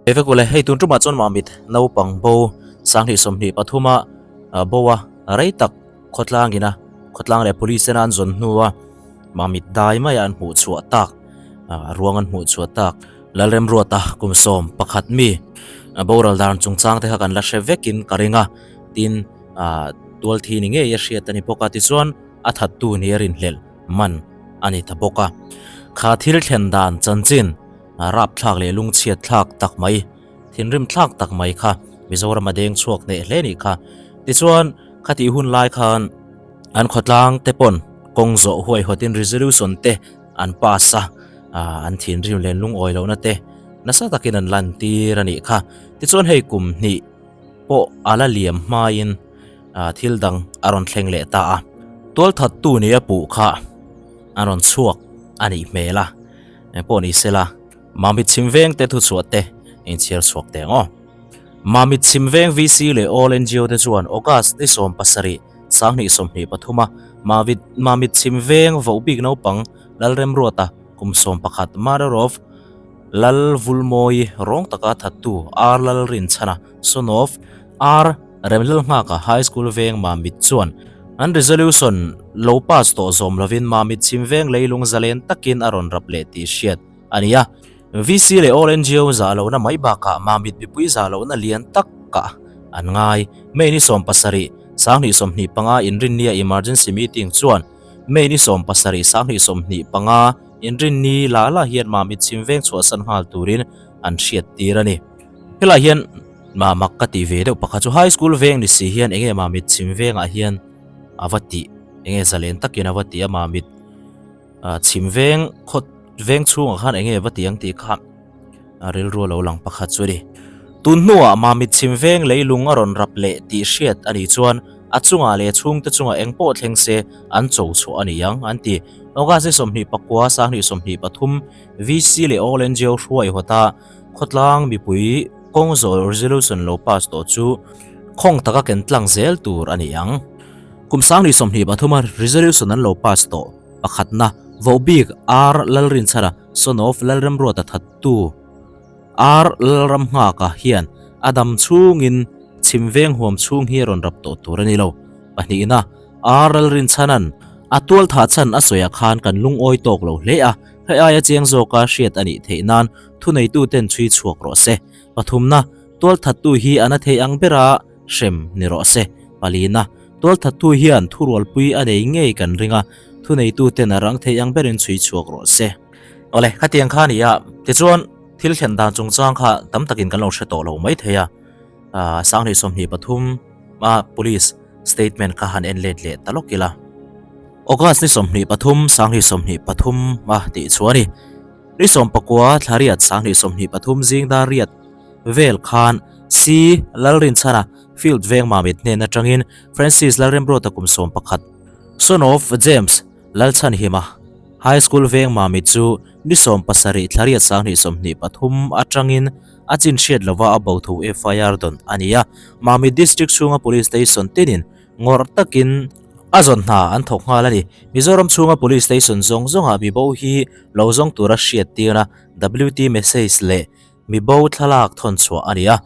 Evekule, hei tun tumah chuan Mamit naupang bo Sanghnih 23 a bo a, rei tak khawtlangin a khawtlang leh police ten an zawn hnu a Mamit dai maia an hmuh chhuah tak, ruang an hmuh chhuah tak Lalremruata kum 11 mi boral dan chungchang te kha kan la hre vekin ka ring a, tin tual thi ni ngei a hriat a ni bawk a, tichuan a thattu ni a rinhlelh man a ni ta bawk a. Kha thil thlen dan chanchin rapthlak leh lungchhiat thlak tak mai, thinrim thlak tak mai kha Mizoram a deng chhuak hneh hle nih kha. Tichuan khatih hun lai khan an khawtlang te pawn kawng zawh huaihawtin resolution te an pass a, an thinrim len lungawi lohna te nasa takin an lantir a nih kha. Tichuan hei kum hnih pawh a la liam hmain thil dang a rawn thleng leh ta a. Tualthattu nia puh kha a rawn chhuak a nih hmel a, engpawh ni sela Mamit Chhimveng te thuchhuah te inchhiar chhuak teh ang aw. Mamit Chhimveng VC leh All NGO te chuan August ni 17, 2023 a Mamit Mamit Chhimveng vohbik naupang Lalremruata kum 11 murder of Lalvulmawi rawng taka thattu R Lalrinchhana son of R Remlalnghaka High School veng Mamit chuan an resolution lo pass tawh zawm lovin Mamit Chhimveng leilung zalen takin a rawn rap leh tih hriat a ni a. VC leh All NGO zah lohna mai bakah Mamit mipui zah lohna lian takah an ngai. May ni 17, 2025 inrinnia emergency meeting chuan May ni 17, 2025 inrinni la la hian Mamit Chhimveng chhuahsan nghal turin an hriat tir a ni. Helai hian mak ka tih ve deuh pakhat chu High School veng ni si hian enge Mamit Chhimvengah hian a va tih, enge zalen takin a va tih a Mamit Chhimveng khaw veng chhungah khan enge va tih ang tih kha a rilru a lo lang pakhat chu a ni. Tun hnuah Mamit Chhimveng leilung a rawn rap leh tih hriat a nih chuan a chungah leh chhungte chungah eng pawh thleng se an cho chhuah a ni ang an ti. August ni 29, 2023 VC leh All NGO hruai hawta khawtlang mipui kawng zawh resolution lo pass tawh chu khawng taka ken tlang zel tur a ni ang. Kum 2023 a resolution an lo pass tawh pakhatna vohbik R Lalrinchhara son of Lalremruata thattu R Lalramnghaka hian a dam chhungin chhimveng huam chhung hi a rawn rap tawh tur a ni lo. Pahnihna R Lalrinchhanan a tual thah chhan a sawiah khan kan lungawi tawk lo hle a, hei aia chiang zawka hriat a nih theih nan thuneituten chhui chhuak rawh se. Pathumna tual thattu hi a na thei ang bera hrem ni rawh se. Palina tual thattu hian thurualpui a nei ngei kan ring a, thuneituten a rang thei ang berin chhui chhuak rawh se. Awle, khatiang kha a ni a, tichuan thil thlen dan chungchang kha tam takin kan lo hre tawh lo mai thei a, 2023 a police statement kha han en let leh ta lawk ila. August ni 23, 2023 a tih chu a ni. Ni 19 thla riat 2023 zing dar riat vel khan C Lalrinchhana field veng Mamit hnen atangin Francis Lalremruata kum 11 son of James Lalchhanhima High School veng Mamit chu ni 17 thla riat 2023 atangin a chin hriat lova a bo thu FIR dawn a ni a. Mamit District chhunga Police Station tinin ngawrh takin a zawn hna an thawk nghal a ni. Mizoram chhunga Police Station zawng zawngah mibo hi lo zawng tura hriat tirna WT message leh mibo thlalak thawn chhuah a ni a.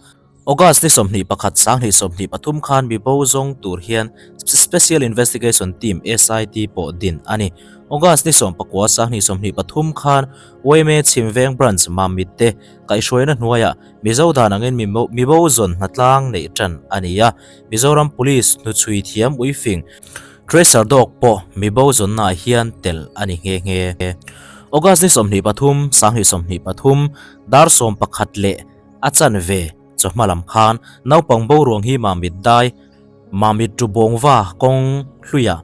August ni 21, 2023 khan mibo zawng tur hian Special Investigation Team, SIT, pawh din a ni. August ni 19, 2023 khan YMA Chhimveng Branch Mamit te kaihhruaina hnuaiah Mizo dan angin mibo zawn hnatlang neih tan a ni a. Mizoram Police hnuchhui thiam uifing Tracer Dog pawh mibo zawnnaah hian tel a ni nghe nghe. August ni 23, 2023 dar 11 leh a chan ve chawhma lam khan naupang boruang hi Mamit dai, Mamit Tubawngva kawng hluiah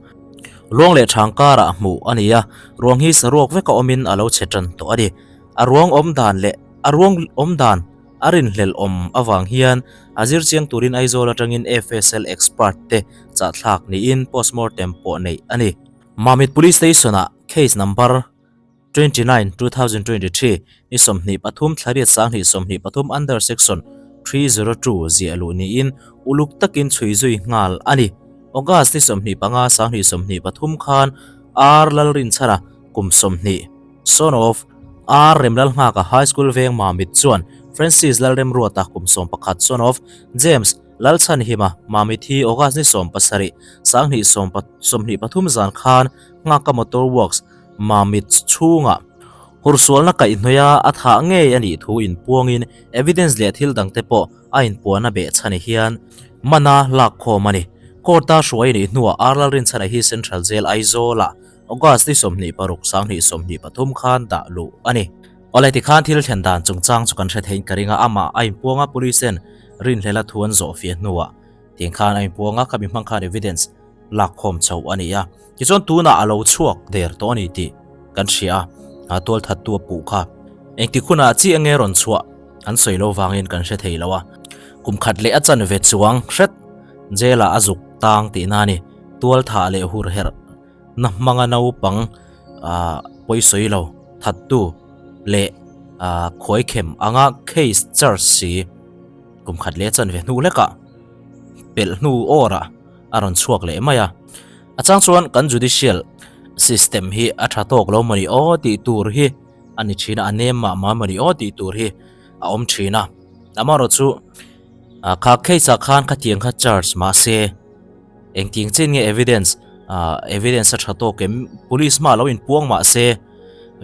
ruang leh thang karah hmuh a ni a, ruang hi saruak veka awmin a lo chhe tan tawh a ni. A ruang awm dan leh a ruang awm dan a rinhlelh awm avang hian a zir chiang turin Aizawl atangin FSL expert te chahthlak niin postmortem pawh neih a ni. Mamit Police Station-ah case number 29, 2023 ni 23 thla riat 2023 under section 302 ziah luh niin uluk takin chhui zui nghal a ni. August ni 25, 2023 khan R Lalrinchhara kum 20, son of R Remlalnghaka High School veng Mamit chuan Francis Lalremruata kum 11 son of James Lalchhanhima Mamit hi August ni 17, 2023 zan khan Nghaka Motor Works Mamit chhungah hursualna kaihhnawih a a thah ngei a nih thu inpuangin evidence leh thil dangte pawh a inpuan a beh chhan hian mana lakkhawm a ni. Court-a hruai nih hnuah R Lalrinchhana hi Central Jail Aizawl-ah August ni 26, 2023 khan dah luh a ni. Awle tikhan thil thlen dan chungchang chu kan hre theiin ka ring a, amah a inpuang a, police-ten rinhlela thu an zawh fiah hnuah tiang khan a inpuang a, khami hmang khan evidence lakkhawm chho a ni a. Tichuan tunah a lo chhuak der tawh a ni tih kan hria a, tualthattu a puh kha engtik hunah chiah nge rawn chhuah an sawi lo vangin kan hre thei lo a. Kum khat leh a chanve chuang hret jail-ah a zuk tang tihna a ni. Tualthah leh hurherh na hmanga naupang pawisawi lo thattu leh khuaikhem anga case charge si kum khat leh a chanve hnu hlekah pelh hnu awrah a rawn chhuak leh mai a. A chang chuan kan judicial system hi a tha tawk lo mawni aw tih tur hi a ni thin a, a nem mah mah mawni aw tih tur hi a awm thin a. Amaherawh chu kha case ah khan khatiang kha charge mahse Engtiang chin nge evidence ah evidence a tha tawk em police hma lo inpuang mah se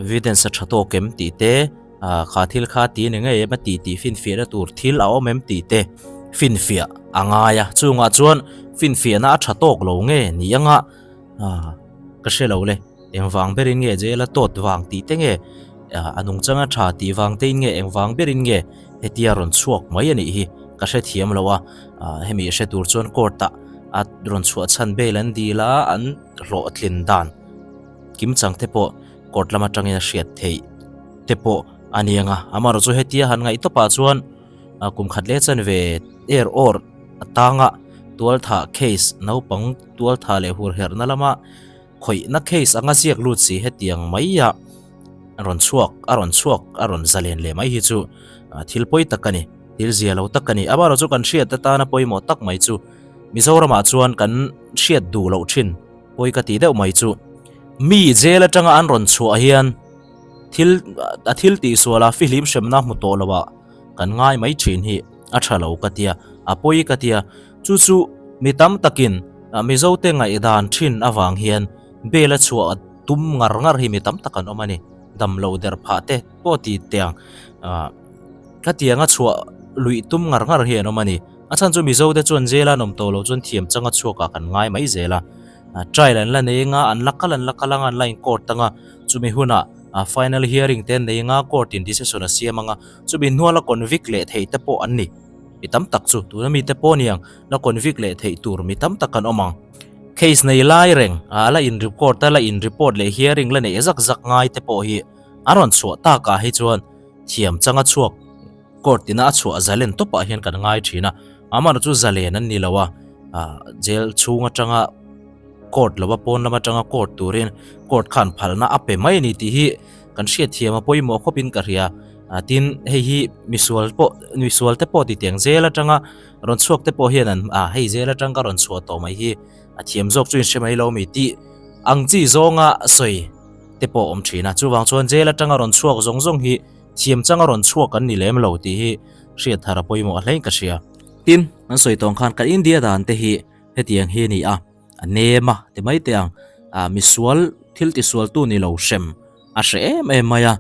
evidence a tha tawk em tih te ah kha thil kha ti ni ngei em a tih tih finfiahna tur thil a awm em tih te finfiah a ngai a chungah chuan finfiahna a tha tawk lo nge ni anga ah ka hre lo le. Engvang berin nge jail a tawt vang tih te nge a nungchang a tha tih vang te in nge engvang berin nge hetia rawn chhuak mai a nih hi ka hrethiam lo a, hemi hre tur chuan court ah a rawn chhuah chhan bail an dil a, an hlawhtlin dan kimchang te pawh court lam atangin a hriat theih te pawh a ni ang a, amaherawh chu hetia han ngaih tawpah chuan kum khat leh chanve er awr atanga tualthah case naupang tualthah leh hurherhna lama. Khawihna case anga ziak lut si hetiang mai a rawn chhuak a rawn chhuak a rawn zalen leh mai hi chu thil pawi tak a ni, thil zia lo tak a ni. Amaherawh chu kan hriat atana pawimawh tak mai chu Mizoramah chuan kan hriat duh loh thin pawi ka tih deuh mai chu mi jail atanga an rawn chhuah hian thil a thil tihsual a fihlim hremna hmu tawh lo ah kan ngai mai thin hi a tha lo ka tia, a pawi ka tia. Chu chu mi tam takin Mizote ngaihdan thin avang hian bel a chhuah tum ngar ngar hi mi tam tak an awm a ni. Dam lo der phah te pawh ti teh ang. Khatianga chhuah luih tum ngar ngar hi an awm a ni. A chhan chu Mizote chuan jail a an awm tawh loh chuan thiam changa chhuakah kan ngai mai zel a. Trial an la nei anga, an la kal an la kal anga, an la in court anga, chumi hunah final hearing te an nei anga, court in decision a siam anga, chumi hnuah la convict leh thei te pawh an ni. Mi tam tak chu tuna mite pawh niang la convict leh theih tur mi tam tak an awm ang. Case nei lai reng a la in record a la in report leh hearing la neih zak zak ngai te pawh hi an rawn chhuah takah hi chuan thiam changa chhuak court ina a chhuah zalen tawpah hian kan ngai thin a, amaherawh chu zalen an ni lo a, jail chhung atanga court lova pawn lam atanga court turin court khan phalna a pe mai a ni tih hi kan hriatthiam a pawimawh khawpin ka hria. Tin, hei hi misual pawh misual te pawh titiang zel atanga rawn chhuak te pawh hian an ah hei zel atang ka rawn chhuah tawh mai hi a thiam zawk chu in hre mai lo mi tih ang chi zawnga sawi te pawh awm thin a. Chuvang chuan jail atanga rawn chhuak zawng zawng hi thiam changa rawn chhuak an ni lem lo tih hi hriat thar a pawimawh hlein ka hria. Tin, an sawi tawng khan kan India dan te hi hetiang hi a ni a, a nem a ti mai teh ang. Misual thil tisualtu ni lo hrem a hre em em mai a,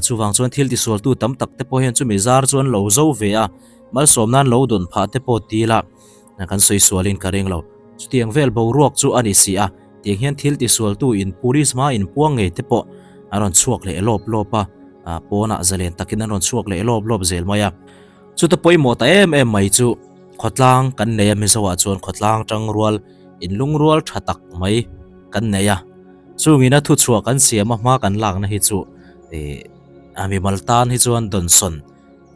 chuvang chuan thil tisualtu tam tak te pawh hian chumi zar chu an lo zo ve a, malsawm nan lo dawn phah te pawh ti ila kan sawi sualin ka ring lo. Chutiang vel boruak chu a ni si a, tiang hian thil tisualtu in police hma in puang ngei te pawh a rawn chhuak leh lawp lawp a, pawnah zalen takin an rawn chhuak leh lawp lawp zel mai a. Chuta pawimawh ta em em mai chu khawtlang kan nei a, Mizoah chuan khawtlang tangrual inlungrual tha tak mai kan nei a. Chungin a thuchhuah kan siam a hma kan lakna hi chu ih a mimal tan hi chuan dawnsawn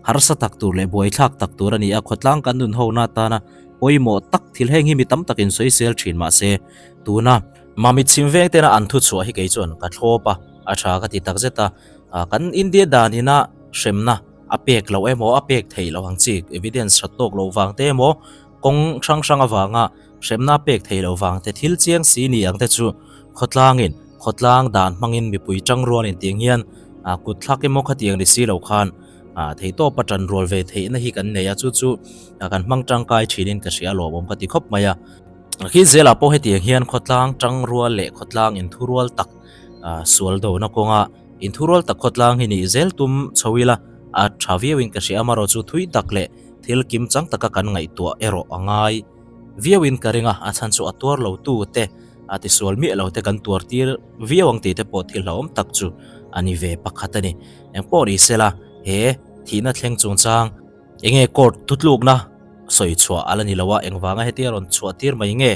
harsa tak tur leh buaithlak tak tur a ni a, khawtlang kan nun hona atana pawimawh tak thil heng hi mi tam takin sawisel thin mah se tuna Mamit chhim veng tena an thuchhuah hi kei chuan ka thlawp a, a tha ka ti takzet a, kan India dan ina hremna a pek loh emaw a pek theih loh ang chi evidence that tawk loh vang te emaw kawng hrang hrang avanga hremna a pek theih loh vang te thil chiang si ni ang te chu khawtlangin khawtlang dan hmangin mipui tangrualin tiang hian kut thlak emaw khatiang ni si lo khan. Theihtawpa tan rual ve theihna hi kan nei a, chu chu kan hmang tangkai thinin ka hria alawm awm ka ti khawp mai a. Khi zelah pawh hetiang hian khawtlang tangrual leh khawtlang inthurual tak sual dona kawnga inthurual tak khawtlang hi nih zel tum chho ila a tha viauin ka hria a, amaherawhchu thui tak leh thil kim chang taka kan ngaihtuah erawh a ngai viauin ka ring a, a chhan chu a tuar lo tu te a tisual miah lo te kan tuar tir viau ang tih te pawh thil hlauhawm tak chu a ni ve pakhat a ni. Engpawh ni sela he thihna thleng chungchang enge court thutlukna sawi chhuah a la ni lo a, engvanga hetia rawn chhuah tir mai nge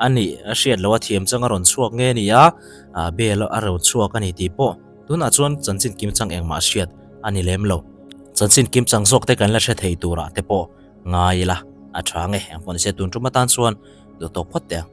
a nih a hriat loh a thiam chang a rawn chhuak nge ni a, bail a rawn chhuak a ni tih pawh tunah chuan chanchin kim chang engmah hriat a ni lem lo. Chanchin kim chang zawk te kan la hre thei turah te pawh ngai ila a tha nge engpawh ni se tun tum atan chuan duh tawk phawt teh ang.